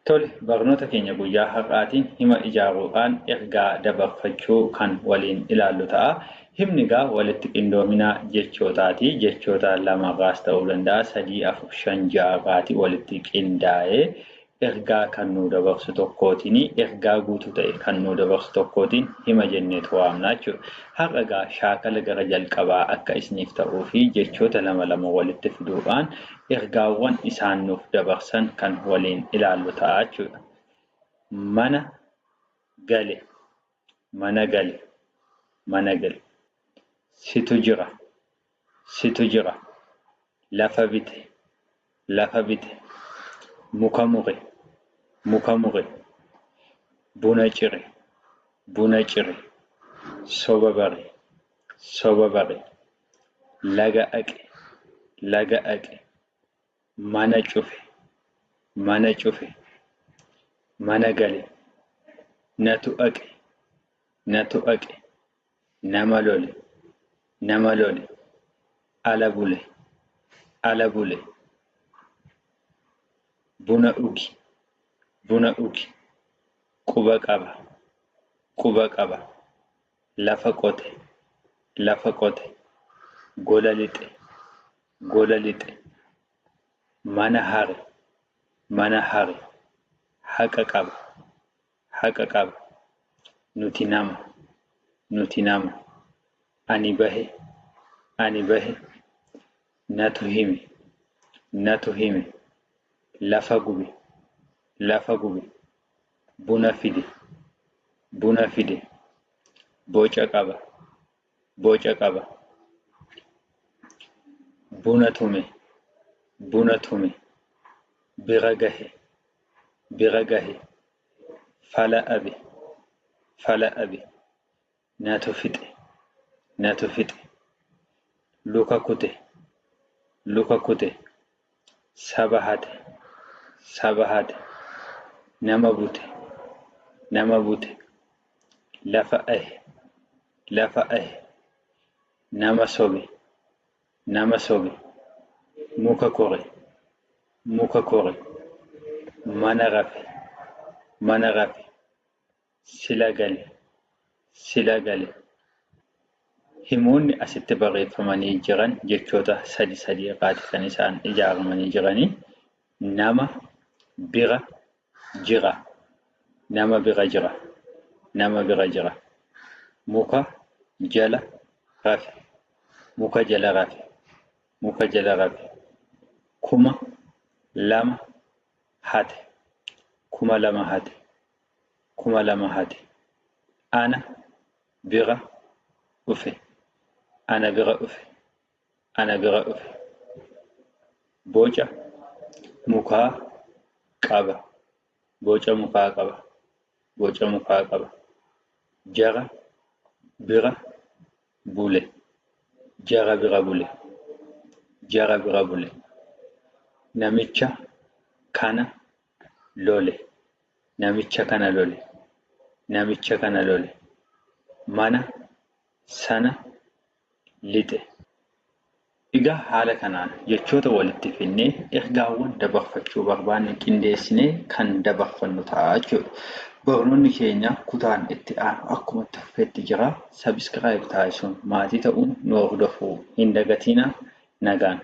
Tole, barnoota keenya guyyaa har'aatiin hima ijaaruudhaan ergaa dabarfachuu kan waliin ilaallu ta'a. Himni egaa walitti qindoomina jechootaati. Jechoota lamarraas ta'uu danda'a, 3, 4, 5, 6 irraati walitti qindaa'ee ergaa kan nuu dabarsu tokkootiin, ergaa guutuu ta'e kan nuu dabarsu tokkootiin hima jenneetu waamna jechuudha. Har'a egaa shaakala gara jalqabaa akka isiniif ta'uufi jechoota lama lama walitti fiduudhaan ergaawwan isaan nuuf dabarsan kan waliin ilaallu ta'a jechuudha. Mana gale, mana gale, mana gale. Situ jira, situ jira. Lafa bite, lafa bite. Muka mure, muka mure. Buna cire, buna cire. Soba bare, soba bare. Laga dhaqe, laga dhaqe. Mana cufe, mana cufe. Mana gale. Natu dhaqe, natu dhaqe. Nama lole, nama lole. Ala bule, ala bule. Buna dhugi, buna dhugi. Quba qaba, quba qaba. Lafa qote, lafa qote. Gola lixe, gola lixe. Mana hare, mana hare. Haqa qaba, haqa qaba. Nuti nama, nuti nama. Ani bahe, ani bahe. Natu hime, natu hime. Lafa gube, lafa gube. Buna fide, buna fide. Boca qaba, boca qaba. Buna tume, buna tume. Bira gahe, bira gahe. Fala dhabe, fala dhabe. Natu fixe, natu fixe. Luka kute, luka kute. Saba hate, saba hate. Nama bute, nama bute. Lafa dhahe, lafa dhahe. Nama sobe, nama sobe. Muka kore, muka kore. Mana rafe, mana rafe. Sila gale, sila gale. Himoonni asitti barreeffamanii jiran jechoota sadi sadi irraati kan isaan ijaaramanii jiranii. Nama bira jira, nama bira jira, nama bira jira. Muka jala rafe, muka jala rafe, muka jala rafe. 2000 hate, 2000 hate, 2000 hate. Ana bira dhufe, ana bira dhufe, ana bira dhufe. Boca mukaa qaba, boca mukaa qaba, boca mukaa qaba. Jara bira bule, jara bira bule, jara bira bule. Namicha kana lole, namicha kana lole, namicha kana lole. Mana sana lixe. Egaa haala kanaan jechoota walitti finnee ergaawwan dabarfachuu barbaanne qindeessinee kan dabarfannu ta'a jechuudha. Barnoonni keenya kutaan itti aanu akkuma itti fufetti jira. Subscribe taasisuun maatii ta'uun nu hordofuu hin dagatinaa. Nagaan.